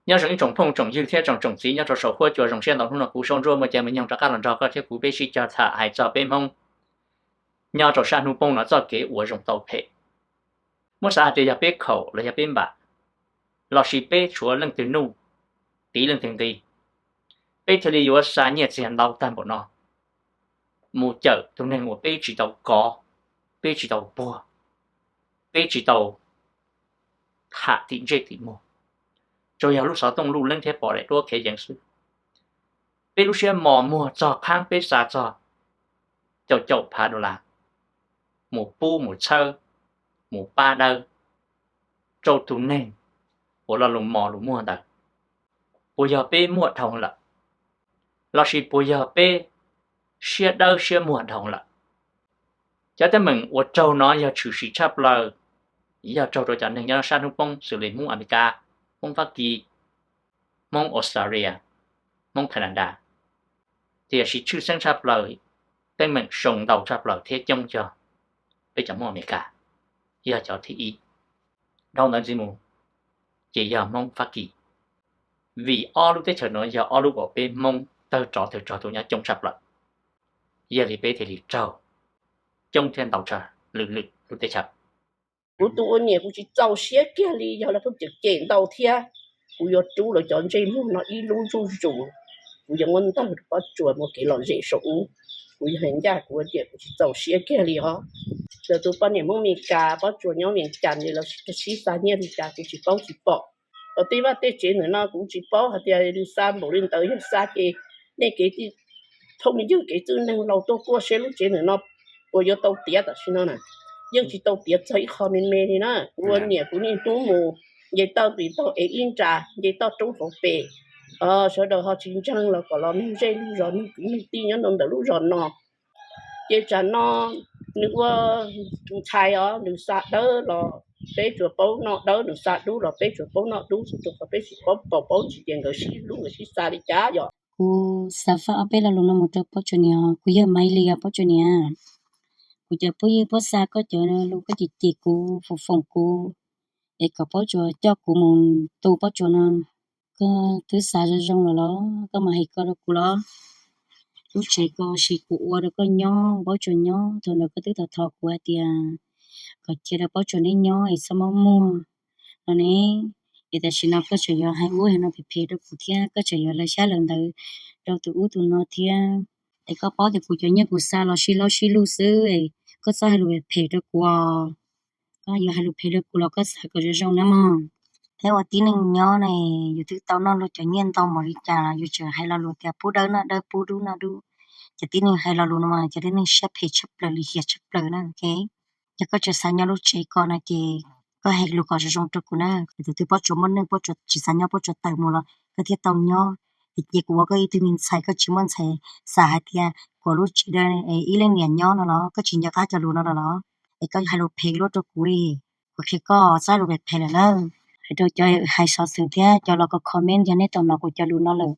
Nyob zoo ib tsoom phooj tsoom ywg thiab tsoom tsoom txiv nyob rau saum huab cua, zoo siab ntau hnub no kuv Saub Ntsuab muaj caij muaj nyoog rov qab los nrog koj thiab kuv peb sib cog tham hais txog peb Hmoob nyob rau sab hnub poob no txoj kev uas zoo tau phem. Muab xav hais tias yog peb khaum los yog peb npam, lossis peb tshuav leej twg nuj, tiv leej twg nqi, peb thiaj li yuav xa nyiaj txiag ntau tag npaum no mus cawm tus neeg uas peb tsis tau kov, peb tsis tau puag, peb tsis tau tham tim ntsej tim muag, tsuas yog lub xov tooj luj leeb thiab pom daim duab khev yees xwb. Peb lub siab mos muag txog qhaab peb xa txog caum caum phav dollar mus pub mus txhawb, mus pab dawb rau tus neeg uas lo lus mos lus muag ntawd. Puas yog peb muaj dhau lawm, lossis puas yog peb siab dawb siab muag dhau lawm? Cov teeb meem uas raug no yog tshwm sim tshaj plaws, yog raug rau cov neeg nyob sab hnub poob xws li Hmoob Amelikas, Hmoob Fab Kis, Hmoob Australia, Hmoob Canada. Tiam sis tshwj xeeb tshaj plaws, teeb meem soo ntau tshaj plaws thiab coob yog peb cov Hmoob Amelikas, yog cov thib ib. Dhau ntawd ntxiv mus ces yog Hmoob Fab Kis, vim ob lub teb chaws no yog ob lub uas peb Hmoob tawg rov tawg rog tuaj nyob coob tshaj plaws, yog li peb thiaj li raug coob thiab ntau tshaj lwm lwm lub teb chaws. Kuv tus ua niam kuv tsis txaus siab kiag li, yog lawv pheej cem cem ntau thiab, kuv yuav rub lawv cov ntsej muag no ib lub zuj zus, kuv yuav muab ntawg rau Pob Tsuas muaj kev lom zem saum ub. Kuv yog hais ncaj kuv ua niam kuv tsis txaus siab kiag li os. Lawv tus poj niam Hmoob Mes Kas, Pob Tsuas nyob Vias Cas, lawv sib xa nyiaj li cas kuv tsis paub tsis pom. Los tej vaj tej tsev ntawm no kuv tsis paub hais tias nws xa npaum li ntawd yog xa ces nej kev thooj me ywg kev txwj neeg laus tuaj kuaj seb lub tsev ntawm no puas yuav tau tiav tam sim no na. Yeej tsis tau tiav txog ib qho me me li na. Kuv ua niam kuv niaj hnub mus nce toj pim toj ev ib nra, nce toj roob hauv pes. Sawv daws ho tsis ntseeg los kom los nug zej lug zos nug kwv nug tij nyob rau ntawm lub zos no. Ces tsam no nws ua ntxhais os, nws xa dawb los peb tsuas paub noj dawb, nws xa dub los peb tsuas paub noj dub xwb, rau qhov peb tsis paub paus paub ntsis tias nkawd sib hlub nkawd sib xa li cas yom. Kuv xav faj ob peb lo lus no mus rau Pob Tsuas niam, kuv yog Maiv Lis os Pob Tsuas niam. Kuv cov phooj ywg puab xa koj cov lus koj cem cem kuv foom foom kuv es kom Pob Tsuas coj kuv mus tu Pob Tsuas no, koj twb xav zoo zoo lawm los koj mam hais ko rau kuv los? Lub tsev ko sis kuv ua rau koj nyob, Pob Tsuas nyob, thaum ntawd koj twb thov thov kuv hais tias kom cia rau Pob Tsuas neb nyob es txhob muab muag no ne. Es tam sim no koj tseem yuav hais ub hais no phem phem rau kuv thiab koj tseem yuav lawv xyab lawv ntawv rau tus ub tus no thiab. Es koj paub tias kuv cov nyiaj kuv xa los sib laub sib lug xwb, koj txhob hais lus phem phem rau kuv os. Koj yuav hais lus phem rau kuv los koj xav kom zoo zoo na mog. Peb ua tib neeg nyob ne, yus twb tau noj luag cov nyiaj ntau npaum li cas yus tseem hais lo lus tias pub dawb noj dawb pub dub noj dub. Cov tib neeg hais lo lus no mas cov tib neeg siab phem tshaj plaws lim hiam tshaj plaws na. Yog koj tseem xav nyob lub tsev ko no ces koj hais lus kom zoo zoo rau kuv na. Tus twg Pob Tsuas muaj neej Pob Tsuas tsis xav nyob Pob Tsuas tawm mus los koj thiaj tau nyob. Es cia kuv ua koj ib tug me ntxhais, koj tsis muaj ntxhais xav hais tias kuv lub tsev ib leej niam nyob no los koj tsis nco qab cov lus no los? Es koj hais lus phem luaj rau kuv li. Kuv qhia koj txhob hais lus phem phem lawm na. Hais rau cov hais xov xwm thiab cov los ko comment, yog nej tau hnov kuv cov lus no lawm,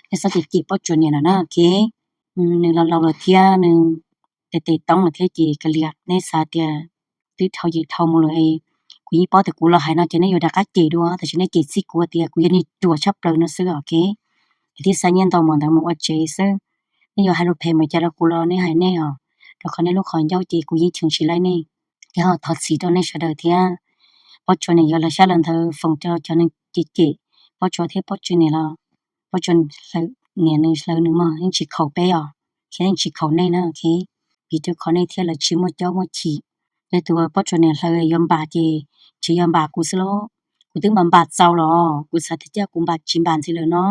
nej txhob cem cem Pob Tsuas niam lawm na, ok? Nws los laus lawm thiab nws tes tes toob lawm thiab ces kav liam, nej xav tias twb dhau ces dhau mus lawm. Kuv yeej paub tias kuv los hais no ces nej yuav rov qab cem dua, tab sis nej cem txij kuv tias kuv yog niag ruam tshaj plaws no xwb, ok? Es thiaj xa nyiaj ntau npaum ntawd mus ua tsev xwb. Nej yuav hais lus phem mus cas rau kuv los nej hais nej os, rau qhov nej lub qhov ncauj ces kuv yeej cheem tsis laib nej. Thiab ho thov txim rau nej sawv daws thiab. Pob Tsuas niam yuav lawv xyab lawv ntawv foom rau cov neeg cem cem Pob Tsuas thiab Pob Tsuas niam los Pob Tsuas niam nws hlawv nws mog, yeej tsis khaum peb os, thiab yeej tsis khaum nej na, ok? Vim rau qhov nej thiab lawv tsis muaj caub muaj chim. Yog tus Pob Tsuas niam hlawv yuav npam ces tsis yog npam kuv xwb lauj. Kuv twb npam npam txaus los kuv xav tias coj kuv npam tsis npam ntxiv lawm no.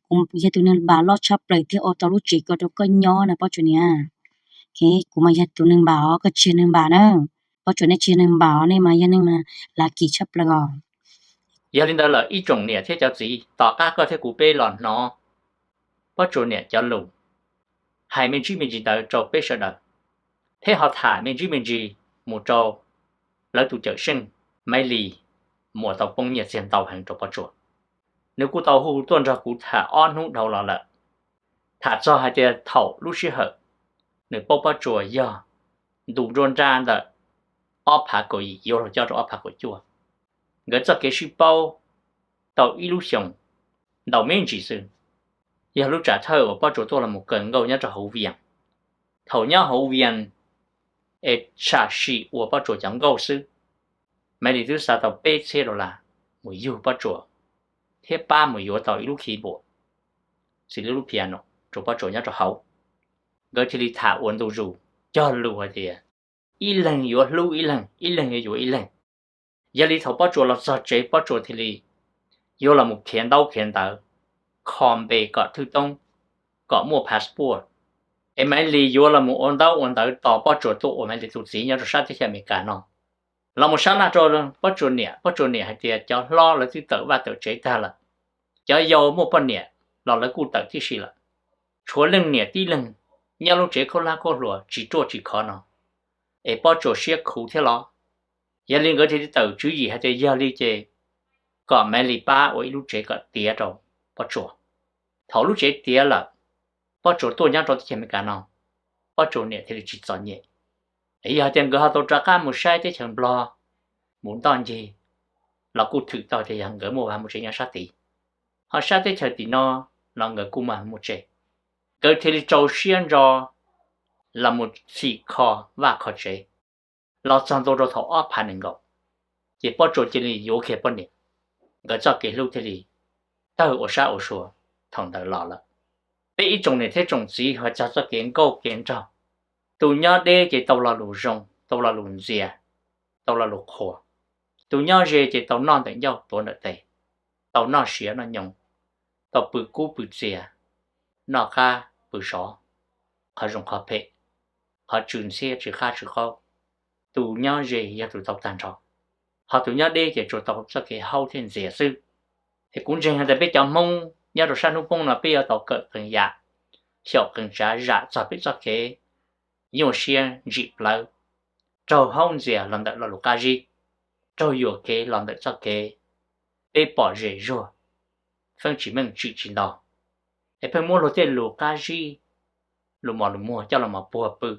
Kuv yog tus neeg npam loj tshaj plaws thiab ua tau lub tsev ko rau koj nyob na Pob Tsuas niam. Ok, kuv mas yog tus neeg npam os, koj tsis yog neeg npam na. Pob Tsuas nej tsis yog neeg npam os, nej mas yog neeg mas lav kis tshaj plaws os. Yog li ntawd lawm ib tsoom niam thiab cov txiv, tom qab koj thiab kuv peb los hnov Pob Tsuas niam cov lus hais me ntsis me ntsis ntawd rau peb sawv daws, thiab ho tham me ntsis me ntsis mus rau lawv tus cawm seej Maiv Lis, mus ua tau poob nyiaj txiag ntau heev rau Pob Tsuas. Nws kuj tau hu tuaj nrog kuv tham ob hnub dhau los lawm, tham txog hais tias thaum lub sij hawm nws paub Pob Tsuas yog ntu nruab nrab ntawm ob phav kaum yim yuav luag coj rau ob phav kaum cuaj, nkawd txoj kev sib paub tau ib lub xyoos ntau me ntsis xwb, yog lub tsam thawj uas Pob Tsuas tuaj los mus kawm nkauj nyob rau hauv Vias. Thaum nyob hauv Vias es sam sim ua Pob Tsuas cov nkauj xwb, Maiv Lis twb xa tau peb txhiab dollar mus yug Pob Tsuas thiab pab mus yuav tau ib lub keyboard, xws li lub piano rau Pob Tsuas nyob rau hauv. Nkawd thiaj li tham ua ntu zus cog lus hais tias ib leeg yuav hlub ib leeg, ib leeg yuav yuav ib leeg. Yog li thaum Pob Tsuas los txog tsev Pob Tsuas thiaj li yuav los mus khiav ntaub khiav ntawv, kho npe kom thwj toob, kom muaj passport. Es Maiv Lis yuav los mus ua ntaub ua ntawv tos Pob Tsuas tuaj ua Maiv Lis tus txiv nyob rau sab teb chaws Amelikas no. Los mus sab laj rau Pob Tsuas niam, Pob Tsuas niam hais tias cov hlob lawv twb tawm vaj tawm tsev tag lawm, cov yau muaj poj niam los lawv kuj tawm tib si lawm, tshuav leej niam tib leeg nyob lub tsev khaub hlab khaub hluas tsis ruaj tsis khov no, es Pob Tsuas siab khuv thiab los. Yog li nkawd thiaj li tawm tswv yim hais tias yog li ces kom Maiv Lis pab ua ib lub tsev kom tiav rau Pob Tsuas. Thaum lub tsev tiav lawm, Pob Tsuas tuaj nyob rau teb chaws Amelikas no, Pob Tsuas niam thiaj li tsis txom nyem. Es yog hais tias nkawd ho tau rov qab mus saib teb chaws Nplog, mus ntoj ncig, los kuj thwm tau tias yog nkawd muaj vaj muaj tsev nyob sab tid, ho sab teb chaws tim no los nkawd kuj muaj vaj muaj tsev. Nkawd thiaj li rau siab ntso los mus txhim kho vaj kho tsev. Los txog ntua rau thaum ob phav nees nkaum, ces Pob Tsuas cia li yuav kiag poj niam, nkawd txoj kev hlub thiaj li tawg ua sab ua sua thaum ntawd los lawm. Peb ib tsoom niam thiab tsoom txiv ho txog txoj kev nkauj kev nraug, tus nyob deb ces tau lo lus zoo, tau lo lus ntxias, tau lo lus qhuas. Tus nyob ze ces tau noj ntawm ncauj tuav ntawm tes, tau noj siav noj nyoos, tau pw kub pw txias, noj qab pw sov, qhov zoo qhov phem, qhov tsw ntxhiab tsw qab tsw qaub. Tus nyob ze yog tus tau tag nrho, ho tus nyob deb ces tsuas tau txoj kev haub thiab ntxias xwb. Es kuv ntseeg hais tias peb cov Hmoob nyob rau sab hnub poob no peb yuav tau kawm qee yam, xyaum qee tsav zam txog peb txoj kev nyuaj siab ntsim plawv, raug haub ntxias los ntawm lo lus qab zib, raug yuam kev los ntawm txoj kev peb pom zem zuag, feeb tsis meej tsim tsis nto, es pheej muab luag tej lus qab zib, lus mos lus muag coj los mus puag pw,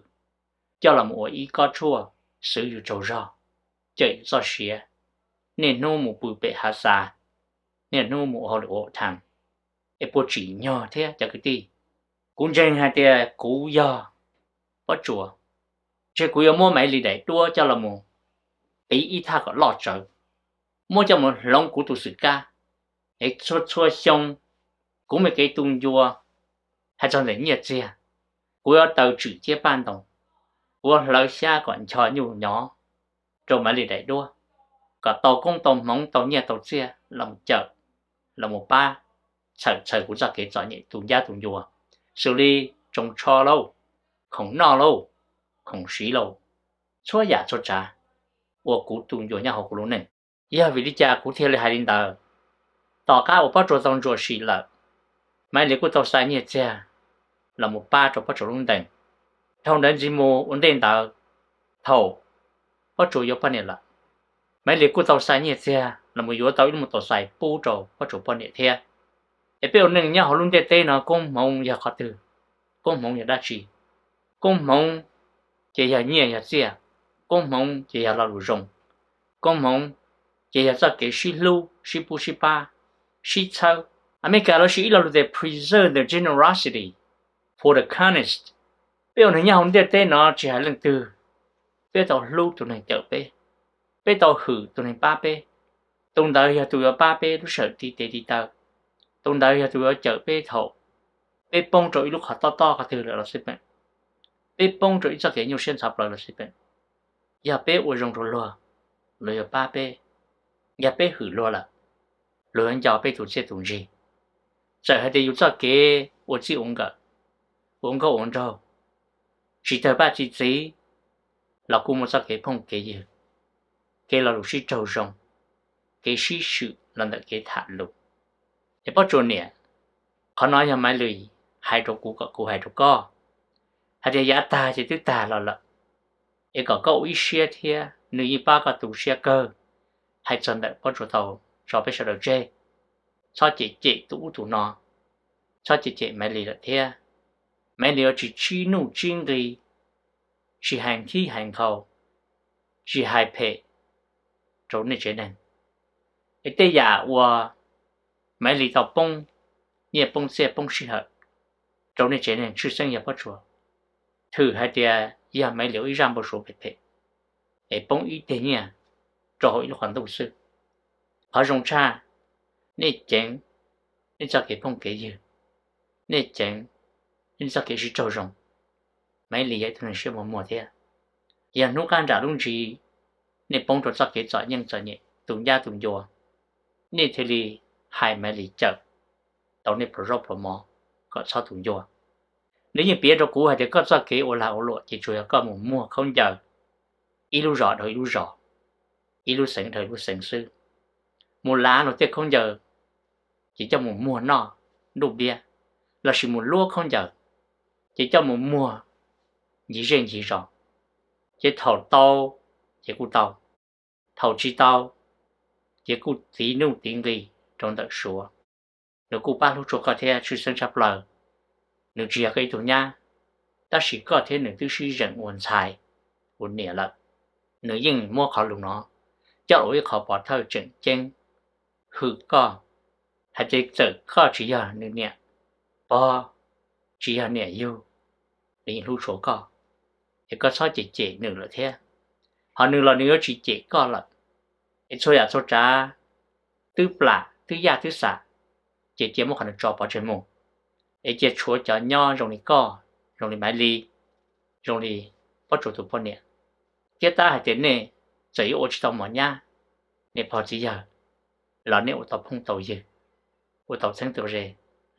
coj los mus ua ib kob tshuaj xwv yus tsaug zog, cawm yus txoj sia, niaj hnub mus pw pem hav xav, niaj hnub mus ua hauj lwm ua tham, es puas tsim nyog thiab cov kwv tij? Kuv ntseeg hais tias kuv yog Pob Tsuas, ntshe kuv yuav muab Maiv Lis daim duab coj los mus qiv ib thaj kom loj tsawv, muab coj mus hloov kuv tus xwm kab, es txhua txhua xyoo kuv me kev tu ncua, hais txog ntawm nyiaj txiag, kuv yuav taws tswm ciab paj ntoos, kuv yuav hlawv xyab kom ncho nyuj nyov rau Maiv Lis daim duab, kom tau koob tau hmoov tau nyiaj tau txiaj los mus cawm, los mus pab txhawm txhawm kuv txoj kev txom nyem tu ncab tu ncua, xws li tsoos tsho lauj, khoom noj lauj, khoom siv lauj, txhua yam txhua tsav uas kuv tu ncua nyob hauv kuv lub neej. Yog vim li cas kuv thiaj li hais li ntawd? Tom qab uas Pob Tsuas tau ntsuam sim lawm, Maiv Lis kuj tau xa nyiaj txiag los mus pab rau Pob Tsuas lub ntees. Dhau ntawd ntxiv mus ua ntej ntawd, thaum Pob Tsuas yuav poj niam lawm, Maiv Lis kuj tau xa nyiaj txiag los mus yuav tau ib lub mus taus xais pub rau Pob Tsuas poj niam thiab. Es peb ua neej nyob hauv lub ntiaj teb no koob hmoov yog qhov twg? Koob hmoov yog dab tsi? Koob hmoov ces yog nyiaj yog txiaj, koob hmoov ces yog lo lus zoo, koob hmoov ces yog txoj kev sib hlub sib pub sib pab, sib txhawb. Amelikas lawv siv ib lo lus tias preserve the generosity for the kindest. Peb ua neeg nyob hauv ntiaj teb no tsis hais leej twg, peb tau hlub tus neeg cawm peb, peb tau hwm tus neeg pab peb, tus ntawd yog tus yuav pab peb lub sij hawm tib tes tib taw, tus ntawd yog tus yuav cawm peb thaum peb poob rau ib lub qhov tob tob qhov twg lawm los xij peem, peb poob rau ib txoj kev nyuaj siab ntxhov plaws los xij peem. Yog peb ua zoo rau luag, luag yuav pab peb. Yog peb hwm luag lawm, luag yuav nco peb tus txiaj tus ntsig. Txawm hais tias yus txoj kev ua txij ua nkawm, ua nkauj ua nraug, tsis tawg paj txi txiv, los kuj muaj txoj kev phooj kev ywg, kev lo lus sib raug zoo, kev sib swm los ntawm kev tham lus. Es Pob Tsuas niam, qhov no yog Maiv Lis hais rau kuv kom kuv hais rau koj, hais tias yav tag ces twb tag los lawm, es kom koj ua ib siab thiab nws yeej pab koj tu siab kawg. Hais txog ntawm Pob Tsuas tau tso peb sawv daws tseg, txhob cem cem tus ub tus no, txhob cem cem Maiv Lis lawm thiab. Maiv Lis yuav tsis tsib nuj tsib nqi, tsis hais nthib hais nkhaus, tsis hais phem rau nej tsev neeg. Es tej yam uas Maiv Lis tau poob nyiaj poob txiaj poob sij hawm rau nej tsev neeg tshwj xeeb yog Pob Tsuas. Thwm hais tias yog Maiv Lis ua ib zaj npau suav phem phem es poob ib teg nyiaj rau hauv ib lub qhov ntuj xwb. Qhov zoo tshaj, nej ceev nej txoj kev phooj kev ywg, nej ceev nej txoj kev sib raug zoo. Maiv Lis yog ib tug neeg siab muag muag thiab. Yog hnub qab nram lub ntsis nej poob rau txoj kev txom nyem txom nyem tus ncab tus ncua, nej thiaj li hais Maiv Lis cawm tau nej pluas zaub pluas mov kom txhob tus ncua. Nws yeej piav rau kuv hais tias koj txoj kev ua lag ua luam ces tsuas yog koj mus muag khaub ncaws ib lub zos dhau ib lub zos, ib lub xeev dhau ib lub xeev xwb. Mus lav luag tej khaub ncaws ces coj mus muag noj nruj npiab, lossis mus luab khaub ncaws ces coj mus muag ncig zej ncig zos, ces thaum tau ces kuj tau, thaum tsis tau ces kuj tiv nuj tiv nqi rau ntawm Suav. Nws kuj pab hlub tshua koj thiab tshwj xeeb tshaj plaws. Nws tsis yog koj ib tug nyab, tab sis koj thiab nws twb sib zeem ua ntxhais ua niam lawm. Nws yeej muab qhov lus no coj los ua ib qho pov thawj tseem ceeb hwm koj, hais tias txawm koj tsis yog nws niam pog, tsis yog niam yug, nws yeej hlub tshua koj, es koj txhob cem cem nws lawm thiab. Ho nws los nws yuav tsis cem koj lawm. Es txhua yam txhua tsav twb plam twb yaj twb xam, ces cia muab qhov no tso pov tseg mus, es cia tshuav cov nyob zoo li koj, zoo li Maiv Lis, zoo li Pob Tsuas tus poj niam. Thiab tab hais tias nej txawm yuav ua tsis tau mos nyab, nej pog txiv yawg, los nej ua tau phooj tau ywg, ua tau txheeb tau ze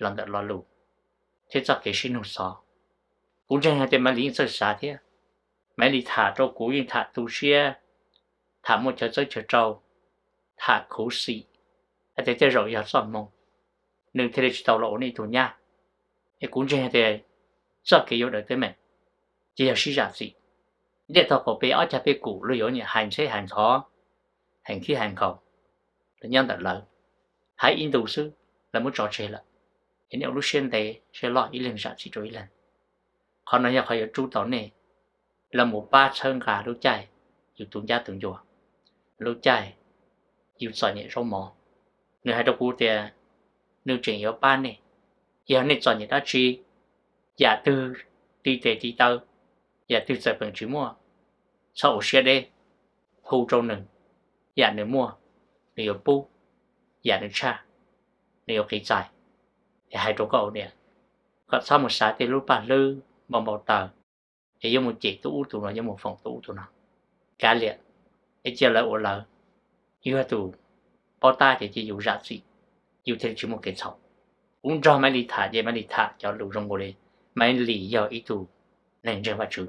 los ntawm lo lus thiab txoj kev sib nug xov. Kuv ntseeg hais tias Maiv Lis yeej txawj xav thiab. Maiv Lis tham rau kuv yeej tham tu siab, tham muaj chaw txawb chaw rau, tham khuv xim, hais tias tej zaum yog txoj hmoo nws thiaj li tsis tau los ua nej ib tug nyab. Es kuv ntseeg hais tias txoj kev yuav daws teeb meem ces yog sib zam txim. Ntiaj teb qaum peb ob cag peb kum luag yuav niam hais ntxheb hais ntxhov, hais khib hais nkhaus, los nyob ntawm lawv, hais ib ntus xwb lawv muab tso tseg lawm. Es nej ua lub siab ntev siab loj ib leeg zam txim rau ib leeg. Qhov no yog qhov yuav rub tau nej los mus pab txhawb nqa lub caij yus tu ncab tu ncua, lub caij yus txom nyem zaub mov. Nws hais rau kuv tias nws tseem yuav pab nej, yog nej txom nyem dab tsi, yam twg ti tes ti taw, yam twg txawm peem tsis muaj, txhob ua siab deb, hu rau nws, yam nws muaj nws yuav pub, yam nws tshaj nws yuav qiv txais. Es hais rau koj ua niam, kom txhob mus xav tej lub paj hlwb npau npau taws, es yuav mus cem tus ub tus no, yuav mus foom tus ub tus no. Kav liam, es cia lawv ua lawv. Yus yog tus paub tab ces cia yus zam txim, yus thiaj li tsis muaj kev txhaum. Kuv nrog Maiv Lis tham ces Maiv Lis tham cov lus zoo nkaus li Maiv Lis yog ib tug neeg ntseeg Vajtswv.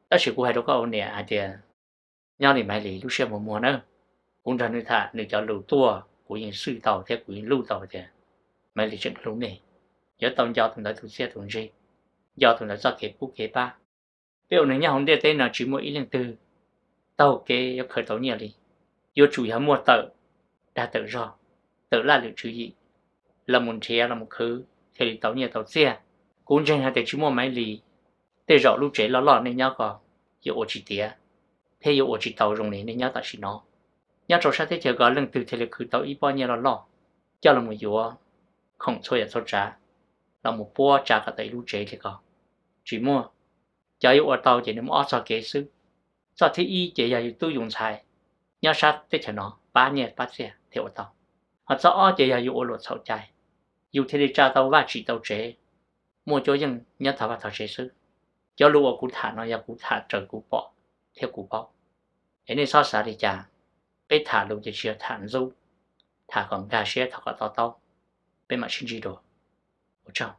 Tab sis kuv hais rau koj ua niam hais tias nyob li Maiv Lis lub siab muag muag na. Kuv nrog nws tham nws cov lus tuaj kuv yeej xwj tau thiab kuv yeej luj tau tias Maiv Lis tseem hlub nej, yuav tau nco tus ntawd tus txiaj tus ntsig, nco tus ntawd txoj kev pub kev pab. Peb ua neeg nyob hauv ntiaj teb no tsis muaj ib leej twg taug kev yuav khaws tau nyiaj li. Yuav tsum yog muaj tawm dag tawm zog, tawm laj lwm tswv yim los mus nrhiav los mus khwv thiaj li tau nyiaj tau txiaj. Kuv ntseeg hais tias tsis muaj Maiv Lis, tej zaum lub tsev loj loj nej nyob ko yuav ua tsis tiav, thiab yuav ua tsis tau zoo li nej nyob tam sim no. Nyob rau sab teb chaws ko leej twg thiaj li khwv tau ib pob nyiaj loj loj coj los mus yuav khoom txhua yam txhua tsav los mus puab tsa kom tau ib lub tsev li ko? Tsis muaj. Cov yuav ua tau ces nws muaj ob txoj kev xwb. Txoj thib ib ces yog yus tub yus ntxhais nyob sab teb chaws no pab nyiaj pab txiaj thiaj ua tau. Ho txoj ob ces yog yus ua luam txhaum cai, yus thiaj li tsa tau vaj tsim tau tsev, muaj cuab yeej nyob tog vaj tog tsev xwb. Cov lus uas kuv tham no yog kuv tham raws kuv pom thiab kuv paub. Es nej txhob xav li cas, peb tham lus ces tsis yog tham ntxub, tham kom nkag siab tham kom to taub. Peb mam sib ntsib dua. Ua tsaug.